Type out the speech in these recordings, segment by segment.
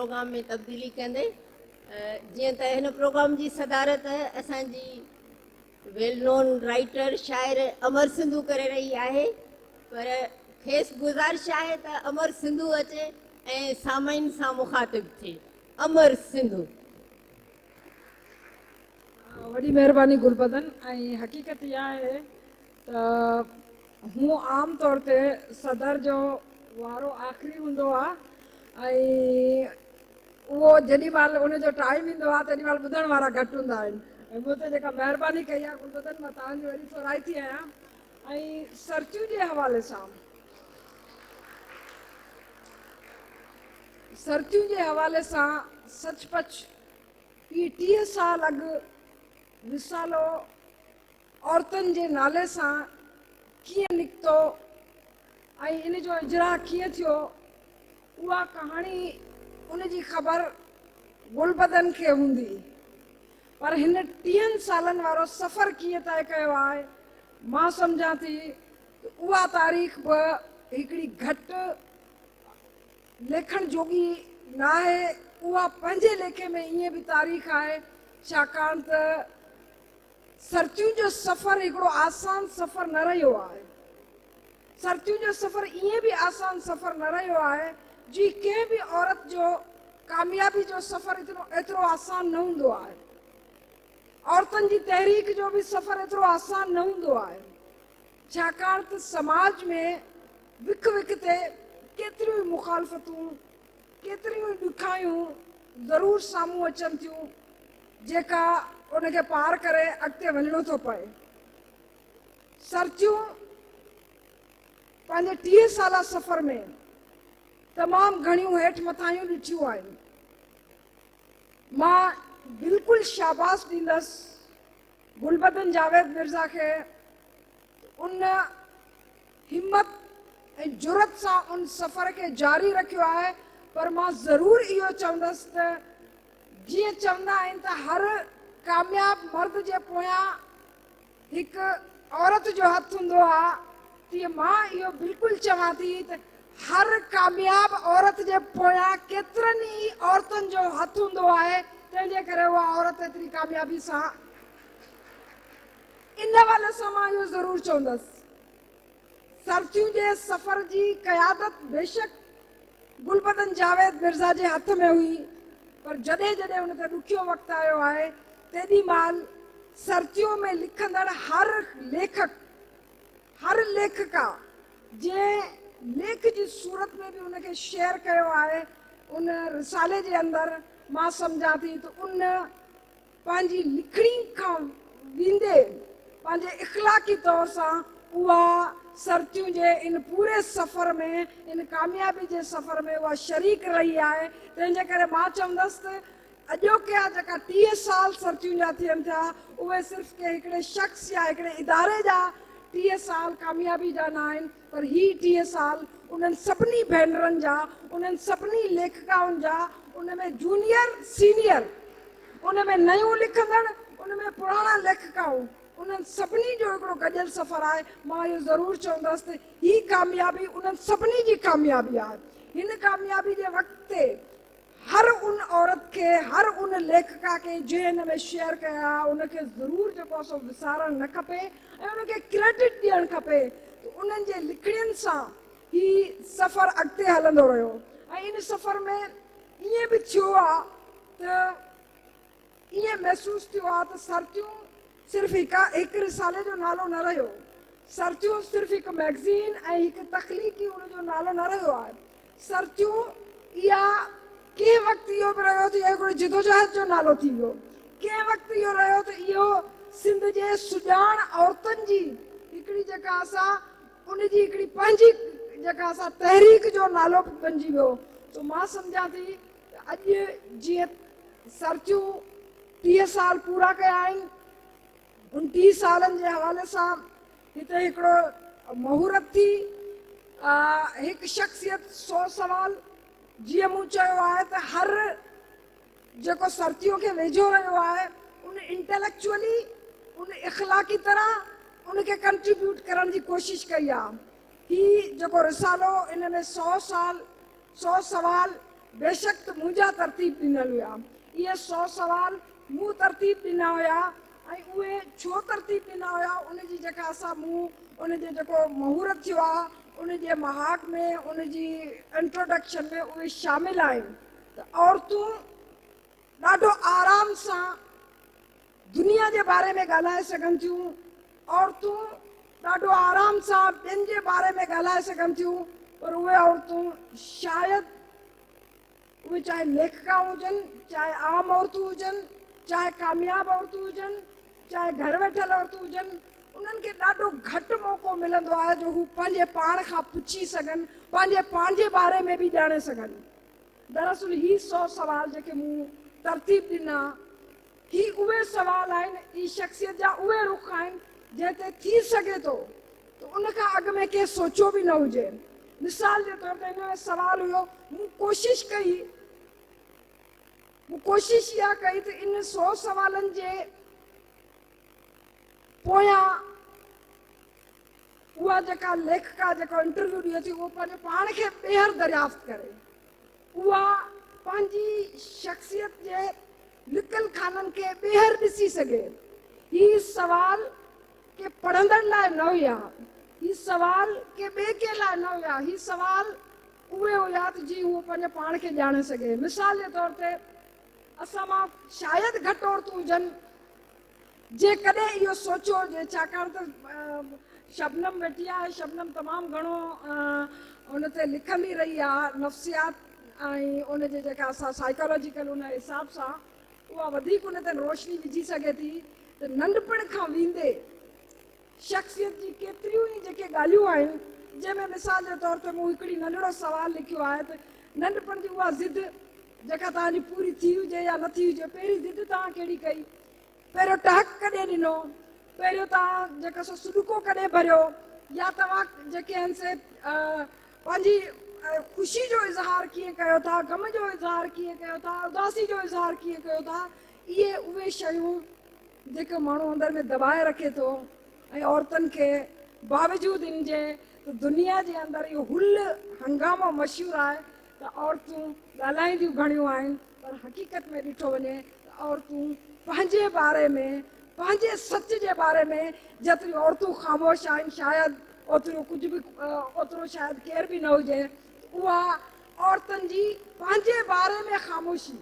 Programme ۾ تبديلي ڪندي. جيئن ته هن پروگرام جي صدارت اسان جي ويل نون رائيٽر شاعر امر سنڌو ڪري رهي آهي، پر کيس گذارش آهي ته امر سنڌو اچي ۽ سامعين سان مخاطب ٿئي. امر سنڌو. وڏي مهرباني گلبدن ۽ حقيقت اها آهي ته هون عام طور تي صدر جو وارو آخري هوندو آ ۽ اهو جيڏي مهل ان جو ٽائيم ايندو آ تيڏي مهل ٻڌڻ وارا گهٽ هوندا آهن ۽ مون تي جيڪا مهرباني ڪئي آ گلبدن مان توهان جي وڏي ٿورائتي آهيان ۽ سرتيون جي حوالي سان سرتيون جي حوالي سان سچ پچ اهي 30 سال اڳ رسالو عورتن جي نالي سان ڪيئن نڪتو ۽ ان جو اجراء ڪيئن ٿيو، اها ڪهاڻي ان جي خبر گلبدن کي هوندي. پر هن ٽيهن سالن وارو سفر ڪيئن طئي ڪيو آهي، مان سمجهان ٿي ته اها تاريخ به هڪڙي گهٽ ليکڻ جوڳي ناهي، اها پنهنجي ليکي ۾ ائين به تاريخ آهي، ڇاڪاڻ ته سرتيون جو سفر هڪڙو آسان سفر نه رهيو آهي. سرتيون جو سفر ائين به آسان سفر نه رهيو آهي، جي ڪنهن به عورت جو ڪاميابي جو سفر ايترو آسان نه هوندو آهي. عورتن جي تحريڪ جو به سفر ايترو آسان نه هوندو آهي، ڇاڪاڻ ته سماج ۾ وک وک تي ڪيتريون ئي مخالفتون، ڪيتريون ئي ڏکايون ضرور سامهون اچن ٿيون، جيڪا ان کي پار ڪري اڳتي وڃڻو ٿو پئي. سرتيون پنهنجي 30 سالا سفر ۾ تمام گهڻيون هيٺ مٿاهيون ڏٺيون آهن. مان بلڪل شاباس ڏيندس گلبدن جاويد مرزا کي ان همت ۽ جرئت سان ان سفر کي جاري رکيو آهي، پر مان ضرور اهو چوندس ته جيئن چوندا آهن ته هر ڪامياب مرد جي پويان هڪ عورت جو هٿ هوندو آهي، تيئن مان اهو بلڪل چوان ٿي ته هر ڪامياب عورت جي پويان ڪيترن ئي عورتن جو هٿ هوندو آهي، تنهن جي ڪري اها عورت ايتري ڪاميابي سان. ان حوالي سان مان اهو ضرور چوندس سرتيون جي سفر جي قيادت بيشڪ گلبدن جاويد مرزا جي هٿ ۾ هئي، پر جڏهن جڏهن ان تي ڏکيو وقت آيو آهي تيڏي مهل سرتيون ۾ لکندڙ هر ليکڪ، هر ليکڪا جنهن ليک جي صورت ۾ به ان کي شيئر ڪيو آهي ان رسالي جي اندر، مان سمجهان ٿي ته ان پنهنجي لکڻي کان ويندي پنهنجي اخلاقي طور سان اها سرتيون جي ان پوري سفر ۾ ان ڪاميابي جي سفر ۾ اها شريڪ رهي آهي. تنهن جي ڪري مان چوندس ته اڄوڪيا جيڪا 30 سال سرتيون جا ٿين ٿيا اهي صرف ڪنهن هڪڙي شخص يا هڪڙي اداري جا 30 سال ڪاميابي جا نه آهن، پر هي 30 سال انهن سڀني ڀينرن جا، انهن سڀني ليکڪائن جا، ان ۾ جونيئر سينيئر، ان ۾ نيون لکندڙ، ان ۾ پراڻا ليکڪائون، انهن سڀني جو هڪڙو گڏيل سفر آهي. مان اهو ضرور چوندس ته هي ڪاميابي انهن سڀني جي ڪاميابي آهي. هن ڪاميابي جي وقت تي هر ان عورت کي، هر ان ليکڪا کي جنهن هن ۾ شيئر ڪيا، ان کي ضرور جيڪو آهي سو وسارڻ نه کپي ۽ ان کي ڪريڊٽ ڏيڻ کپي ته انهن جي لکڻين سان هي سفر اڳتي هلندو رهيو. ۽ ان سفر ۾ ائين به ٿيو آهي ته ائين محسوس ٿيو آهي ته سرتيون صرف هڪ رسالي جو نالو نه رهيو، سرتيون صرف هڪ مئگزين ۽ هڪ تخليقي ان جو نالو نه رهيو آهي. سرتيون اها ڪنهن وقت اهو به رهيو ته اهو هڪڙو جدوجهد جو نالو ٿي ويو، ڪنهن وقت اهو رهيو ته اهو سنڌ جي سڄاڻ عورتن جي هڪڙي جيڪا اسان ان جي هڪڙي پنهنجي جيڪا اسان تحريڪ جو نالو به بنجي ويو. سو مان سمجهان ٿي ته اڄ جيئن سرتيون 30 سال پورا ڪيا آهن، ان 30 سالن جي حوالي سان هتي هڪڙو مهورت ٿي، هڪ شخصيت 100 سوال، جيئن مون چيو آهي ته هر جيڪو سرتيون کي ويجهو رهيو آهي ان انٽيليڪچوئلي، ان اخلاقي طرح ان کي ڪنٽريبيوٽ ڪرڻ جي ڪوشش ڪئي آهي. هي جيڪو رسالو ان ۾ 100 سال 100 سوال بيشڪ ته منهنجا ترتيب ڏنل هيا. اهي سو سوال مون ترتيب ڏنا هيا ۽ اهي ڇو ترتيب ڏنا هيا ان جي جيڪا اسان مون ان جو جيڪو مهورت ٿيو آهي ان جي مهاڳ ۾ ان جي انٽروڊڪشن ۾ اهي شامل آهن ته عورتون ڏاڍو آرام سان دنيا جي باري ۾ ڳالهائي سگهن ٿيون، عورتون ڏاڍو آرام سان ٻين جي باري ۾ ڳالهائي سگهن ٿيون پر اهي عورتون شايد اهي چاهي ليکڪائون هجن، چاهي عام عورتون هجن، چاهي ڪامياب عورتون هجن، چاهي گهر ويٺل عورتون هجن، انهن کي ڏاڍو گهٽ موقعو ملندو آهي جو هو پنهنجي پاڻ کان پڇي سگهن، پنهنجي پاڻ جي باري ۾ به ڄاڻي سگهن. دراصل هي سو سوال جيڪي مون ترتيب ڏنا، هي اهي سوال آهن، هي شخصيت جا اهي رخ آهن، جنهن تي ٿي سگهي ٿو ته ان کان اڳ ۾ ڪنهن سوچيو به نه هجي. مثال جي طور تي هن ۾ سوال هيو، مون ڪوشش ڪئي، مون ڪوشش اها ڪئي ته ان سو سوالن جي پويان اها جيڪا ليکڪا جيڪو انٽرويو ڏئي ٿي اهو پنهنجو پاڻ کي ٻيهر دريافت ڪري، اها پنهنجي شخصيت جي لڪل خانن کي ٻيهر ڏسي سگهي. هي سوال ڪي پڙهندڙ لاء نه هيا، هي سوال ڪي ٻئي ڪنهن لاء نه هيا، هي سوال اهي هيا ته جيئن هوء پنهنجو پاڻ کي ڄاڻي سگهي. مثال جي طور تي اسان مان شايد گهٽ عورتون هجن جيڪڏهن اهو سوچيو هجي، ڇاڪاڻ ته شبنم ويٺي آهي، شبنم تمام گهڻو ان تي لکندي رهي آهي، نفسيات ۽ ان جي جيڪا اسان سائيڪالاجيڪل ان حساب سان اها وڌيڪ ان تي روشني وجهي سگهي ٿي ته ننڍپڻ کان ويندي شخصيت جي ڪيتريون ئي جيڪي ڳالهيون آهن، جنهن ۾ مثال جي طور تي مون هڪڙي ننڍڙو سوال لکيو آهي ته ننڍپڻ جي اها ضد جيڪا توهان جي پوري ٿي هجي يا نه ٿي هجي، پهرين ضد توهان ڪهڙي ڪئي؟ پهريون ٽهڪ ڪڏهن ڏنو؟ پهريون توهان جيڪو سو سڏڪو ڪڏهن ڀريو؟ يا توهان جيڪي آهن سي پنهنجي خوشي جو اظهار ڪيئن ڪيو ٿا، غم جو اظهار ڪيئن ڪيو ٿا، اداسي جو اظهار ڪيئن ڪيو ٿا؟ اهي اهي شيون جيڪي ماڻهو اندر ۾ دٻائي رکي ٿو ۽ عورتن کي باوجود ان جي ته دنيا جي اندر اهو هل هنگامو مشهور آهي ته عورتون ڳالهائينديون گهڻيون آهن پر حقيقت ۾ ڏٺو وڃي ته عورتون پنهنجي باري ۾ پنهنجي سچ جي باري ۾ جيتريون عورتون خاموش آهن شايد اوتريون ڪجهه به اوترو شايد ڪير به نه هجي اها عورتن جي پنهنجي باري ۾ خاموشي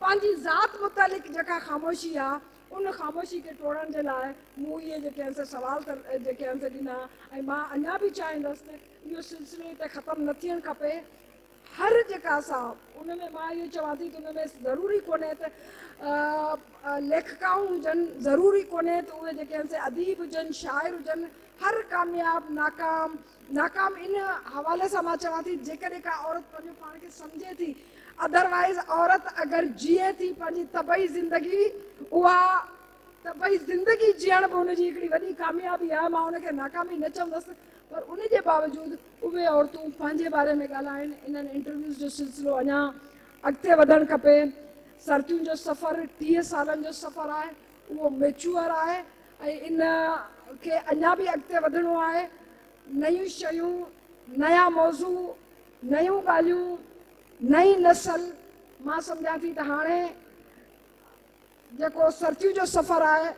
پنهنجي ذات متعلق جيڪا خاموشي آ ان خاموشي کي ٽوڙڻ جي لاء مون اهي جيڪي آهن سي سوال ته جيڪي آهن سي ڏنا ۽ مان اڃا به چاهيندس ته اهو سلسلو هتي ختم نه ٿيڻ کپي هر جيڪا سا ان ۾ مان اهو چوان ٿي ته ان ۾ ضروري ڪونهي ته ليکڪائون هجن ضروري ڪونهي ته اهي جيڪي آهن سي اديب هجن شاعر هجن هر ڪامياب ناڪام ناڪام ان حوالي سان مان چوان ٿي جيڪڏهن ڪا عورت پنهنجو پاڻ کي سمجهي ٿي ادروائز عورت اگر جيئي ٿي پنهنجي طبعي زندگي اها طبعي زندگي جيئڻ به ان جي هڪڙي وڏي ڪاميابي آهي مان ان کي ناڪامي نه چوندس پر ان جي باوجود اهي عورتون پنهنجي باري ۾ ڳالهائن انهن انٽرويوز جو سلسلو اڃا اڳتي وڌڻ کپي سرتيون جو سفر 30 سالن جو سفر آهي اهو ميچوئر آهي ۽ ان کي اڃا به اڳتي وڌڻو آهي. نيون شيون، نيا موضوع، نيون ڳالهيون، نئين نسل، مان سمجهان ٿي ته هاڻي جيڪو سرتيون جو سفر آهي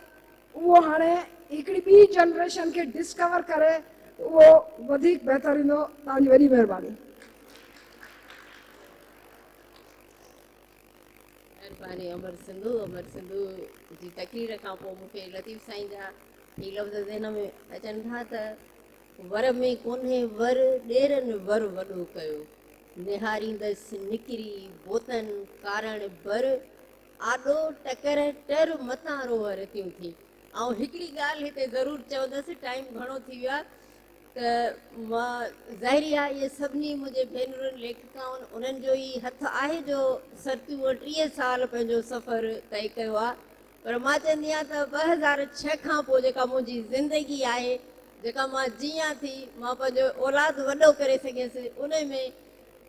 اهو هاڻي هڪڙي ٻي جنريشن کي ڊسڪور ڪري ته اهو وڌيڪ بهتر ايندو. توهان جي وڏي مهرباني. مھرباني امر سنڌو امر سنڌو جي تقرير کان پوء مون کي لطيف سائين جا هي لفظ ذهن ۾ اچن ٿا ته ور ۾ ڪونهي ور ڏيرن ور وڏو ڪيو نهاريندس نڪري بوتن ڪارڻ بر آڏو ٽڪر ٽر متان روهه رتيون ٿي. آئون هڪڙي ڳالهه هتي ضرور چوندس ٽائيم گهڻو ٿي ويو آهي ته مان ظاهري آهي اهي سڀني منهنجي ڀينرن ليکڪائن انهن جو ئي هٿ آهي جو سرتيون 30 سال پنهنجو سفر طئي ڪيو آهي پر مان چوندي آهيان ته 2006 کان پوء جيڪا منهنجي زندگي آهي جيڪا مان جيئان ٿي مان پنهنجو اولاد وڏو ڪري سگهيس ان ۾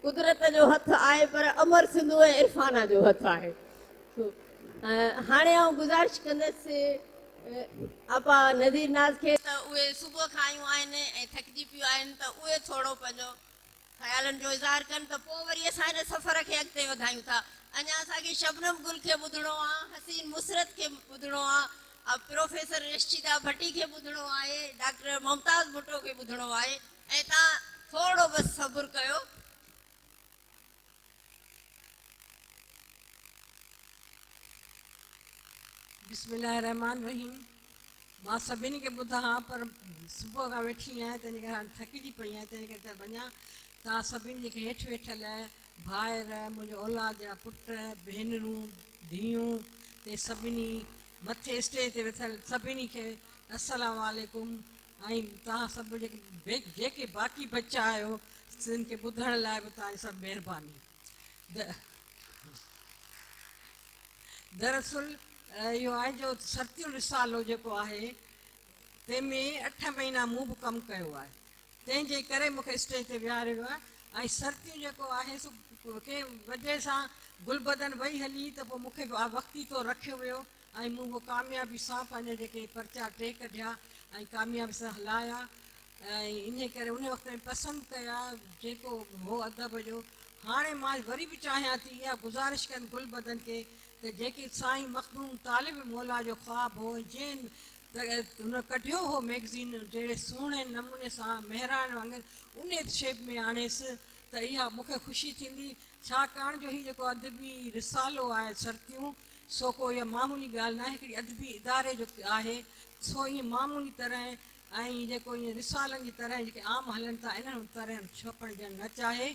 قدرت جو هٿ آهي پر امر سنڌو ۽ عرفانه جو هٿ آهي. هاڻي آئون گذارش ڪندس آپا نذير ناز کي ته اهي صبح کان آيون آهن ۽ ٿڪجي پيون آهن ته اهي ٿورو پنهنجو خيالن جو اظهار ڪن ته پوء وري اسان هن سفر کي اڳتي وڌايون ٿا. اڃا اسان کي شبنم گل کي ٻڌڻو آ، حسين مسرت کي ٻڌڻو آ، پروفيسر رشيده ڀٽي کي ٻڌڻو آهي، ڊاڪٽر ممتاز ڀٽو کي ٻڌڻو آهي ۽ توهان ٿورڙو بس صبر ڪيو. بسم الله الرحمٰن الرحيم مان سڀني کي ٻڌان ها پر صبح کان ويٺي آهيان تنهنجي ڪري هاڻي ٿڪجي پئي آهيان تنهنجي ڪري ته وڃان توهان سڀني جيڪي هيٺ ويٺل ڀائر منهنجي اولاد جا پٽ ڀينرون ڌيئون تي سڀني مٿي اسٽيج تي ويٺل سڀني کي السلام عليڪم ۽ توهان سڀ جيڪي باقي بچا آهيو تن کي ٻڌڻ لاء به توهان جي سڀ مهرباني. دراصل اهو آهي جو سرتيون رسالو جيڪو آهي تنهن ۾ اٺ مهينا مون به ڪم ڪيو آهي تنهن جي ڪري مون کي اسٽيج تي ويهاريو ويو آهي ۽ سرتيون جيڪو آهي سو ڪنهن وجهه سان گلبدن وئي هلي ته پوء مون کي به وقتي طور رکيو ويو ۽ مون به ڪاميابي سان پنهنجا جيڪي پرچا ٽي ڪڍيا ۽ ڪاميابي سان هلايا ۽ انهي ڪري انهي وقت ۾ پسند ڪيا جيڪو هو ادب جو هاڻي مان وري به چاهيان ٿي اها گذارش ڪن گلبدن کي ته جيڪي سائين مخدوم طالب مولا جو خواب هو ۽ جنهن هن ڪڍيو هو مئگزين جهڙي سهڻي نموني سان مهراڻ وانگر انهي شيپ ۾ آڻيس ته اها مون کي خوشي ٿيندي ڇاڪاڻ جو هي جيڪو ادبي رسالو آهي سرتيون سو ڪو اها معمولي ڳالهه ناهي هڪڙي ادبي اداري جو آهي سو ائين معمولي طرح ۽ جيڪو ائين رسالن جي طرح جيڪي عام هلن ٿا انهن طرح ڇپڻ ڄڻ نه چاهي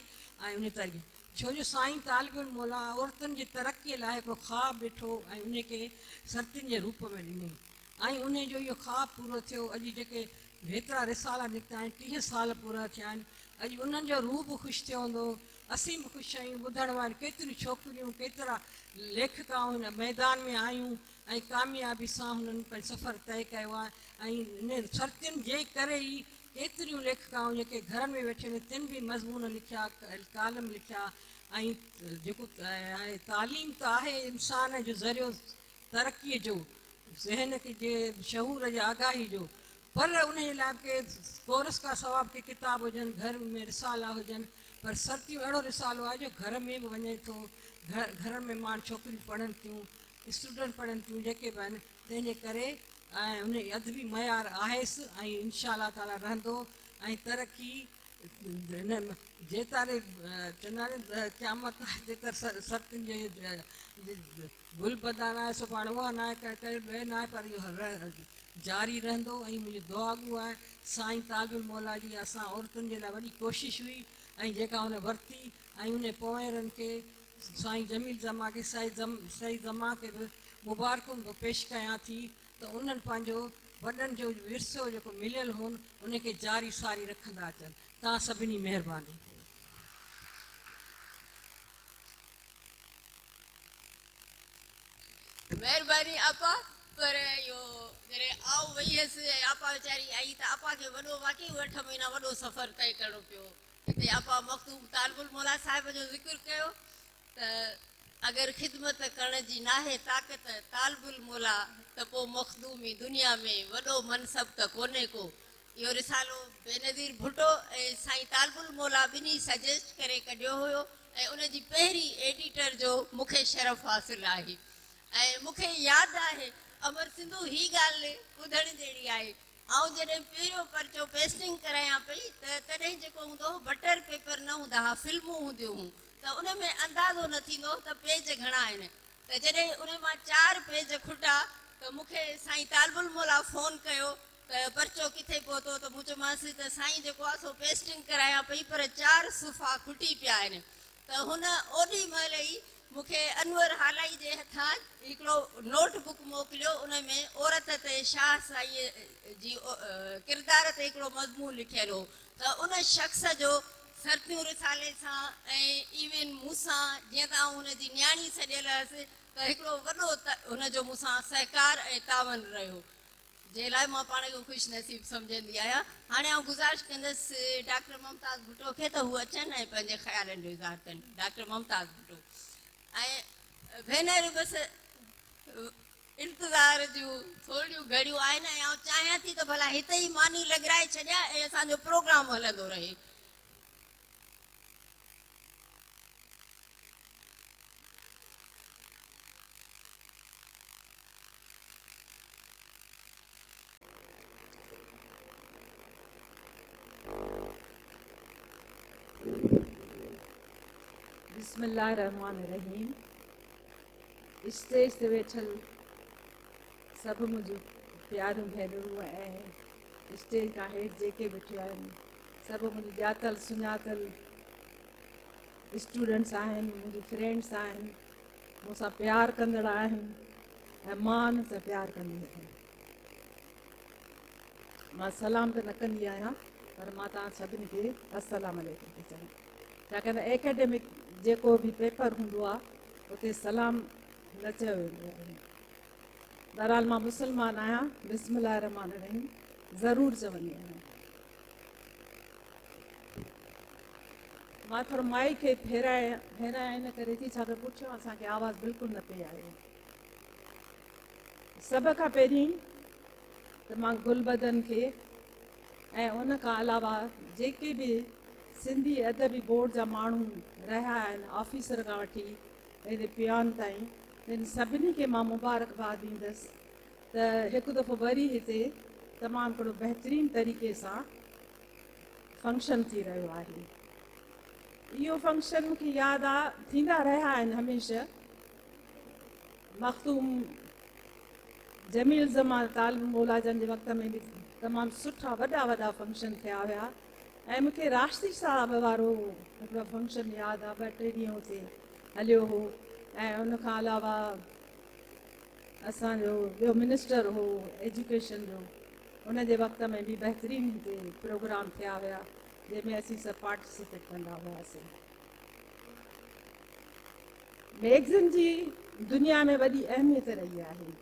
۽ انهي طرح ڇو جو سائين طالب الموليٰ عورتن جي ترقي لاء هڪڙو خواب ڏٺو ۽ انهي کي سرتين جي روپ ۾ ڏني ۽ انهي جو اهو خواب پورو ٿيو اڄ جيڪي هيترا رسالا نڪتا آهن 30 سال پورا ٿيا آهن اڄ انهن جو روح به خوش ٿيو هوندو اسين به خوش آهيون ٻڌڻ واريون ڪيتريون ڇوڪريون ڪيترا ليکڪائون هن ميدان ۾ آيون ۽ ڪاميابي سان هنن پنهنجو سفر طئي ڪيو آهي ۽ انهن سرتين جي ڪري ئي ڪيتريون ليکڪائون جيڪي گهرن ۾ ويٺيون آهن تن به مضمون لکيا ڪالم لکيا ۽ جيڪو آهي تعليم ته آهي انسان جو ذريعو ترقي جو ذهن جي شعور جي آگاهي جو پر انهيء لاء به ڪي ڪورس کان سوا به ڪي ڪتاب هجن، گهر ۾ رسالا هجن، پر سرتيون اهڙو رسالو آهي جو گهر ۾ به وڃي ٿو، گهرن ۾ ماڻهو ڇوڪريون پڙهن ٿيون، اسٽوڊنٽ پڙهن ٿيون، جيڪي به آهن، تنهن جي ڪري ۽ انهيء ادبي معيار آهيس ۽ انشاء الله تعاليٰ رهندو ۽ ترقي هن جيتاري چوندا آهن نه قيامت آهي تيتر سرتين جي گل بدان آهي سو پاڻ اها ناهي ڪيل ٻئي ناهي پر اهو جاري رهندو ۽ منهنجي دعاگو آهي سائين تاج الموليٰ جي اسان عورتن جي لاء وڏي ڪوشش هئي ۽ جيڪا هن ورتي ۽ انهي پوئينرن کي سائين جميل زمان کي سعيد زمان کي به مبارڪون به پيش ڪيان ٿي ته انهن پنهنجو وڏن جو ورثو جيڪو مليل هون ان کي جاري ساري رکندا اچن توهان سڀني مهرباني. مهرباني آپا پر اهو جڏهن آئون وئي هيس ۽ آپا ويچاري آئي ته آپا کي وڏو واقعي اهي اٺ مهينا وڏو سفر طئي ڪرڻو پيو. هتي آپا مخدوم طالب الموليٰ صاحب جو ذڪر ڪيو ته اگر خدمت ڪرڻ جي ناهي طاقت طالب الموليٰ ته پوء مخدومي دنيا ۾ وڏو منصب ته ڪونهي ڪو. اهو رسالو بينظير ڀٽو ۽ سائين طالب الموليٰ ٻنهي سجيسٽ ڪري ڪڍيو هيو ۽ ان جي پهرين ايڊيٽر جو مون کي شرف حاصل آهي ۽ مون کي ياد آهي امر سنڌو هي ڳالهه ٻڌڻ جهڙي آهي آئون جڏهن پهريون پرچو پيسٽنگ ڪرايان پئي ته تڏهن جيڪو هوندو هو بٽر پيپر نه هوندا ها فلمون هونديون هون ته ان ۾ اندازو نه ٿيندو هو ته پيج گهڻا آهن ته جڏهن ان مان چار پيج کٽا ته مون کي سائين طالب الموليٰ فون ڪيو ته پرچو ڪٿي پهتو ته مون چيومانس ته سائين جيڪو آهي سو پيسٽنگ ڪرايان پئي پر چار صفحا کٽي پيا آهن ته هن اوڏي مهل ئي مون کي انور هالائي جي هٿان هڪڙو نوٽ بڪ موڪليو ان ۾ عورت تي شاهه سائينء جي ڪردار تي هڪڙو مضمون لکيل هو ته ان شخص جو سرتيون رسالي سان ۽ ايون مون سان جيئن ته آئون هن جي نياڻي سڏيل هيس ته هڪڙو وڏو هن جو مون سان سهڪار ۽ تعاون رهيو جنهن لاء مان پاڻ کي خوش نصيب سمجهندي آهيان. هاڻي آئون گذارش ڪندس ڊاڪٽر ممتاز ڀٽو کي ته هو اچن ۽ پنهنجي خيالن جو اظهار ڪن. ڊاڪٽر ممتاز ڀٽو ۽ ڀينر بس انتظار جون ٿورڙيون گهڙيون آهن ۽ آئون چاهيان ٿي ته ڀلا هتي ئي ماني لڳرائي ڇڏيان ۽ اسان جو پروگرام هلندو رهي. بسم الله الرحمٰن الرحيم اسٽيج تي ويٺل سڀ منهنجون پياريون ڀينرون ۽ اسٽيج کان هيٺ جيڪي ويٺيون آهن سڀ منهنجون ڄاتل سڃاتل اسٽوڊنٽس آهن، منهنجون فرينڊس آهن، مون سان پيار ڪندڙ آهن ۽ مان انهن سان پيار ڪندي آهيان. مان سلام ته نه ڪندي آهيان پر مان توهان سڀني کي السلام عليڪم ٿي چوان، ڇاڪاڻ ته اڪيڊمڪ جيڪو به پيپر هوندو آهي اتي سلام نه چيو ويندو آهي. بهرحال مان مسلمان آهيان، بسم الله الرحمٰن الرحيم ضرور چوندي آهيان. مان ٿورو مائيڪ کي ڦيرايان ان ڪري ٿي ڇاڪاڻ پٺيان اسان کي آواز بلڪل نه پئي آيو. سڀ کان پهرين ته مان گلبدن کي ۽ ان کان علاوه جيڪي به سنڌي ادبي بورڊ جا ماڻهو رهيا آهن آفيسر کان وٺي ويندي پيان تائين تن سڀني کي مان مبارڪباد ڏيندس ته هڪ دفعو وري هتي تمام هڪڙو بهترين طريقي سان فنڪشن ٿي رهيو آهي. اهو فنڪشن مون کي ياد آ ٿيندا رهيا آهن هميشه. مخدوم جميل زمان طالب مولا جن جي وقت ۾ به تمام سٺا وڏا وڏا فنڪشن ٿيا هيا ۽ مون کي راشدي صاحب وارو هڪڙو فنڪشن ياد آ، ٻه ٽي ڏينهن اتي هليو هو ۽ ان کان علاوه اسان جو ٻيو منسٽر هو ايجوڪيشن جو، ان جي وقت ۾ به بهترين هتي پروگرام ٿيا هيا جنهن ۾ اسين سڀ پارٽيسپيٽ ڪندا هئاسين. ميگزين جي دنيا ۾ وڏي اهميت رهي آهي.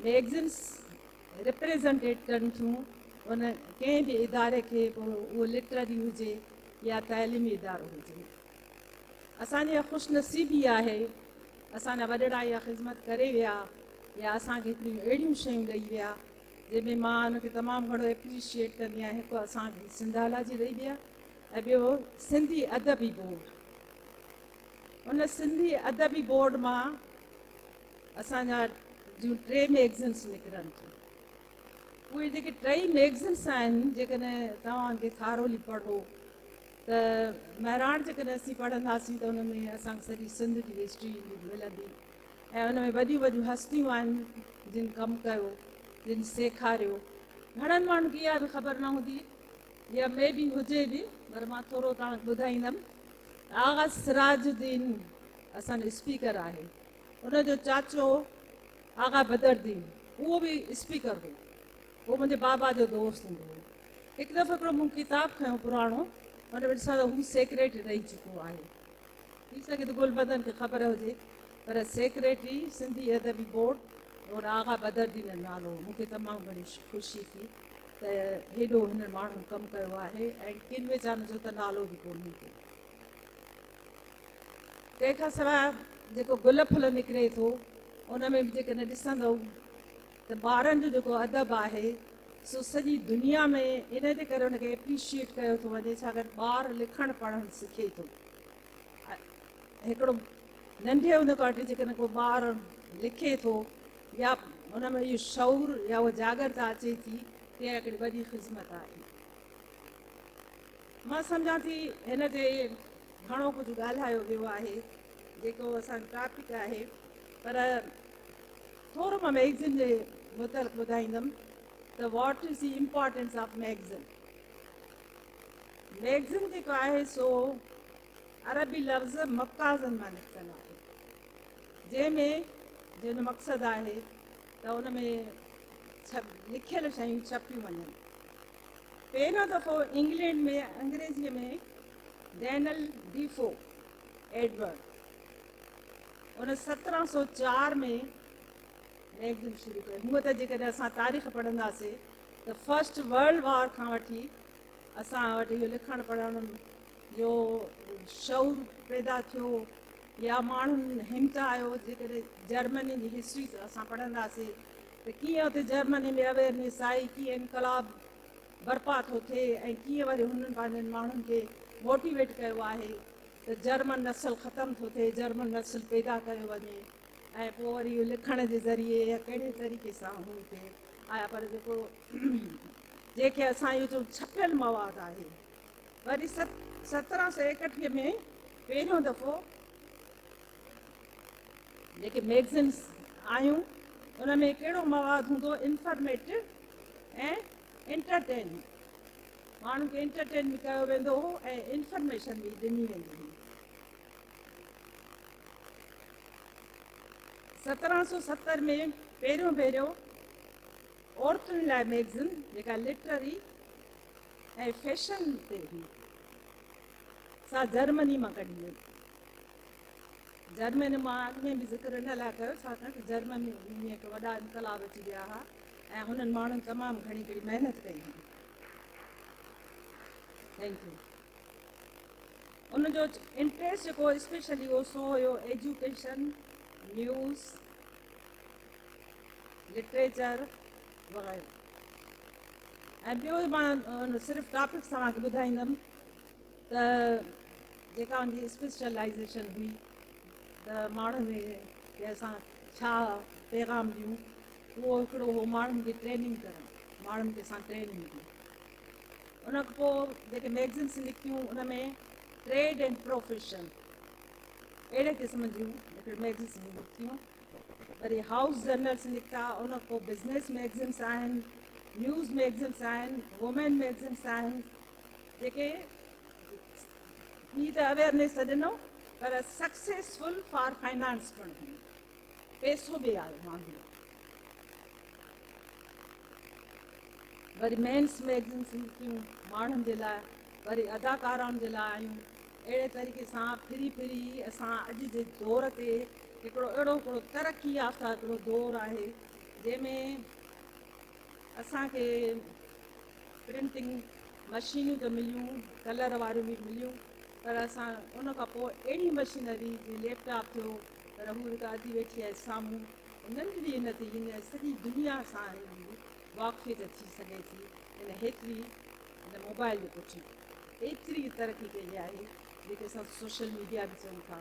ميگزينس ريپريزنٽيٽ ڪن ٿيون ان ڪنهن به اداري کي، پوء اهو لٽرري هجي يا تعليمي ادارو هجي. اسان جي خوش نصيبي آهي اسان جا وڏڙا اها خذمت ڪري ويا يا اسان کي هڪڙيون اهڙيون شيون ڏئي ويا جنهن ۾ مان ان کي تمام گهڻو ايپريشيئيٽ ڪندي آهيان. هڪ اسان کي سنڌالاجي ڏئي ويا ۽ ٻيو سنڌي ادبي بورڊ. ان سنڌي ادبي بورڊ مان اسان جا جون ٽي ميگزنس نڪرن ٿيون. اهي جيڪي ٽئي ميگزنس آهن، جيڪڏهن توهان کي ٿارولي پڙهو ته مهراڻ جيڪڏهن اسين پڙهنداسين ته ان ۾ اسان کي سڄي سنڌ جي هسٽري ملندي ۽ ان ۾ وڏيون وڏيون هستيون آهن جن ڪم ڪيو، جن سيکاريو. گهڻن ماڻهن کي اها به خبر نه هوندي يا مي بي هجي به، پر مان ٿورو توهان کي ٻڌائيندم. آغا سراج الدين اسان جو اسپيڪر آهي، ان جو چاچو آغا بدرالدين اهو به اسپيڪر هو، اهو منهنجي بابا جو دوست هوندو هو. هڪ دفعو هڪڙو مون ڪتاب کنيو پراڻو، ان ۾ ڏسان ته هو سيڪريٽري رهي چڪو آهي. ٿي سگهي ٿو گلبدن کي خبر هجي، پر سيڪريٽري سنڌي ادبي بورڊ اور آغا بدرالدين جو نالو هو. مون کي تمام گهڻي خوشي ٿي ته هيڏو هنن ماڻهن ڪم ڪيو آهي ۽ ڪن ويچارن جو ته نالو به ڪونهي ڪو. تنهن کان سواء جيڪو گل ڦل نڪري ٿو ان ۾ به جيڪڏهن ڏسندؤ ته ٻارن جو جيڪو ادب آهي سو سڄي دنيا ۾ ان جي ڪري ان کي ايپريشيئيٽ ڪيو ٿو وڃي ڇاڪاڻ ٻار لکڻ پڙهڻ سکي ٿو. هڪڙو ننڍي هوندي کان وٺي جيڪڏهن ڪو ٻار لکي ٿو يا ان ۾ اهو شعور يا اها جاڳرتا اچي ٿي ته اها هڪڙي وڏي خذمت آهي. مان سمجهان ٿي هن تي گهڻو ڪجهه ڳالهايو ويو آهي جيڪو اسان جو ٽاپڪ آهي، پر ٿورو مان ميگزين جي متعلق ٻڌائيندم ته what is the importance of magazine. Magazine جيڪو آهي سو عربي لفظ مڪازن مان نڪتل آهي، جنهن ۾ جنهن جو مقصد آهي ته ان ۾ لکيل شيون ڇپيون وڃن. پهريون دفعو انگلينڊ ۾ انگريزيء ۾ ڊينل ڊيفو ايڊورڊ ان 1704 ۾ ميگزين شروع ڪئي. هونء ته جيڪڏهن اسان تاريخ پڙهنداسين ته فرسٽ ورلڊ وار کان وٺي اسان وٽ اهو لکڻ پڙهڻ جو شعور پيدا ٿيو يا ماڻهن همتايو. جيڪڏهن جرمني جي هسٽري اسان پڙهنداسين ته ڪيئن اتي جرمني ۾ اويئرنيس آئي، ڪيئن انقلاب برپا ٿو ٿئي ۽ ڪيئن وري هنن پنهنجن ماڻهن کي موٽيويٽ ڪيو آهي ته جرمن نسل ختم ٿو ٿئي، جرمن نسل پيدا ڪيو وڃي ۽ پوء وري اهو لکڻ جي ذريعي يا ڪهڙي طريقي سان هو اتي آيا. پر جيڪو جنهن کي اسان اهو چئون ڇپيل مواد آهي، وري 1731 ۾ پهريون دفعو جيڪي ميگزينس آيون ان ۾ ڪهڙو مواد هوندو انفارميٽو ۽ انٽرٽين ماڻهن کي انٽرٽين به ڪيو ويندو هو ۽ انفارميشن به ڏني ويندي هئي. 1770 ۾ پهريون ڀيرو عورتن لاء ميگزين جيڪا لٽرري ۽ فيشن تي هئي سا جرمني مان ڪڍي وئي. جرمني مان اڳ ۾ به ذڪر ان لاء ڪيو ڇاڪاڻ ته جرمني ۾ هڪ وڏا انقلاب اچي ويا هئا ۽ هنن ماڻهن تمام گهڻي هڪڙي محنت ڪئي هئي. Thank you. ان جو انٽريسٽ جيڪو اسپيشلي هو سو هيو ايجوڪيشن، نيوز، لٽريچر وغيره. ۽ ٻيو مان صرف ٽاپڪس توهان کي ٻڌائيندم ته جيڪا ان جي اسپيشلائيزيشن هئي ته ماڻهن کي اسان ڇا پيغام ڏيون اهو هڪڙو هو ماڻهن کي ٽريننگ ڪرڻ ماڻهن کي اسان ٽريننگ ڏيون ان کان پوء جيڪي ميگزينس نڪتيون ان ۾ ٽريڊ اينڊ پروفيشن اهڙي قسم جون هڪڙيون ميگزينس نڪتيون وري هائوس جرنلس نڪتا ان کان پوء بزنس ميگزينس آهن نيوز ميگزينس آهن وومين ميگزينس آهن جيڪي ٻي ته اويئرنيس ته ڏنو پر سڪسيسفل فار فائنانس پڻ هئي پيسو به آيو ماڻهن وري مينس ميگزينس نڪتيون ماڻهن جي لاء وري اداڪارائن جي لاء آيون اهڙي طريقي سان ڦري ڦري اسان اڄ جي دور تي هڪڙو اهڙو هڪڙو ترقي يافته هڪڙو دور آهي جنهن ۾ اسان کي پرنٽنگ مشينون ته مليون، ڪلر واريون به مليون پر اسان ان کان پوء اهڙي مشينري جيئن ليپ ٽاپ ٿيو پر هو هڪ ادي ويٺي آهي سامهون ننڍڙي هن تي هن سڄي دنيا سان هن جي واقفيت ٿي سگهي ٿي هن هيتري هن موبائل جي پٺيان ايتري ترقي ڪئي آهي جيڪي اسان سوشل ميڊيا به چئون ٿا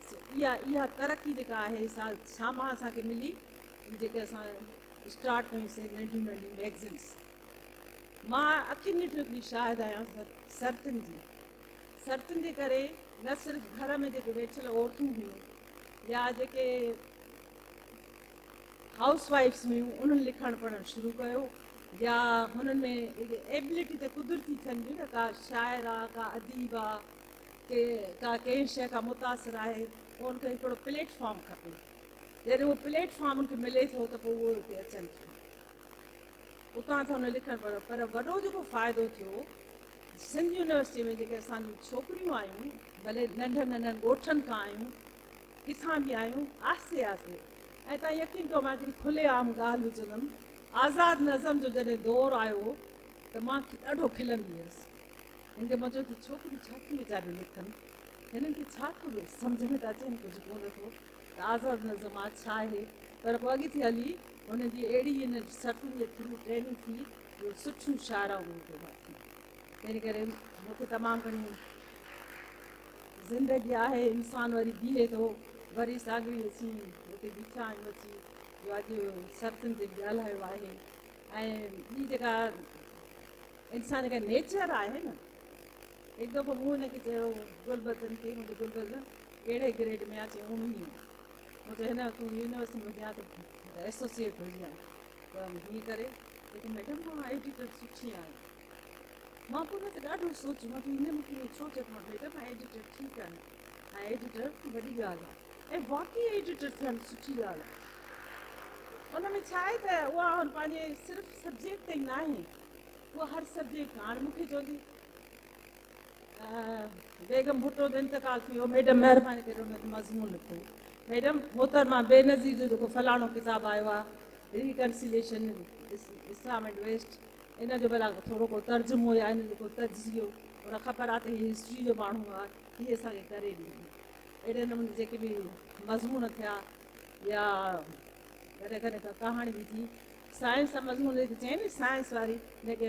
سو اها اها ترقي جيڪا آهي سا ڇا مان اسان کي ملي جيڪي اسان اسٽارٽ ڪيون سي ننڍيون ننڍيون ميگزينس. مان اکين ڏٺو هڪڙي شاهد آهيان سرتين جي. سرتين جي ڪري نه صرف گهر ۾ جيڪي ويٺل عورتون هيون يا جيڪي هائوس وائيفس هيون انهن لکڻ پڙهڻ شروع ڪيو يا هنن ۾ ايبلٽي ته قدرتي ٿين ٿي نه ڪا شاعر آ ڪا اديب آ ڪي ڪا ڪنهن شيء کان متاثر آهي پوء ان کي هڪڙو پليٽ فارم کپي جڏهن اهو پليٽ فارم ان کي ملي ٿو ته پوء اهو اتي اچن ٿيون. اتان ته هن لکڻ پڙهڻ پر وڏو جيڪو فائدو ٿيو سنڌ يونيورسٽي ۾ جيڪي اسان جون ڇوڪريون آيون ڀلي ننڍن ننڍن ڳوٺن کان آيون ڪٿان به آيون آهستي آهستي ۽ تان يقين ڪيو مان هڪڙي کلي عام ڳالهه به چوندم آزاد نظم جو جڏهن دور آيو ته مان ڏاڍو کلندي هيس هن کي مان چيو ته ڇوڪريون ڇا ٿيون ويچاريون لکن هنن کي ڇا ٿو سمجهه ۾ ته اچين ڪجهه ڪونه ٿو ته آزاد نظم آ ڇا آهي پر پوء اڳتي هلي هن جي اهڙي هن سرتن جي ٿرو ٽريننگ ٿي جو سٺيون شاعرائون اهي پيدا ٿيون تنهن ڪري مون کي تمام گهڻي زندگي آهي انسان وري بيهي ٿو وري ساڳيو ئي اسين هتي بيٺا آهيون اچي جو اڄ سرتن تي ڳالهايو آهي ۽ ٻي جيڪا انسان جيڪا نيچر آهي نه هڪ دفعو مون هن کي چيو گلبدن کي منهنجو گلبدن ڪهڙي گريڊ ۾ آ چيائين اوڻويهين مون چيو هن تون يونيورسٽي ۾ هجين ها ته ايسوسيئيٽ هجين ها ته هيئن ڪري چئي ٿو ميڊم مان ايڊيٽر سٺي آهيان مان پوء ان تي ڏاڍو سوچيو مان چيو هن مون کي ائين ڇو چيو ته مان ميڊم مان ايڊيٽر ٺيڪ آهيان ۽ ايڊيٽر وڏي ڳالهه آهي ۽ واقعي ايڊيٽر ٿيڻ سٺي ڳالهه آهي ان ۾ ڇا آهي ته اها پنهنجي صرف سبجيڪٽ تائين ناهي اها هر سبجيڪٽ هاڻي مون کي چوندي بيگم ڀٽو جو انتقال ٿي ويو ميڊم مهرباني ڪري ان تي مضمون لکو ميڊم محترمه بينظير جو جيڪو فلاڻو ڪتاب آيو آهي ريڪنسيليشن اسلام اينڊ ويسٽ ان جو ڀلا ٿورو ڪو ترجمو يا ان جو ڪو تجزيو ان خبر آهي ته هي هسٽري جو ماڻهو آهي هي اسان کي ڪري ڏيندو اهڙي نموني جيڪي به مضمون ٿيا يا ڪڏهن ڪڏهن ڪا ڪهاڻي به ٿي سائنس جا مضمون جيڪي چئين نه سائنس واري جيڪي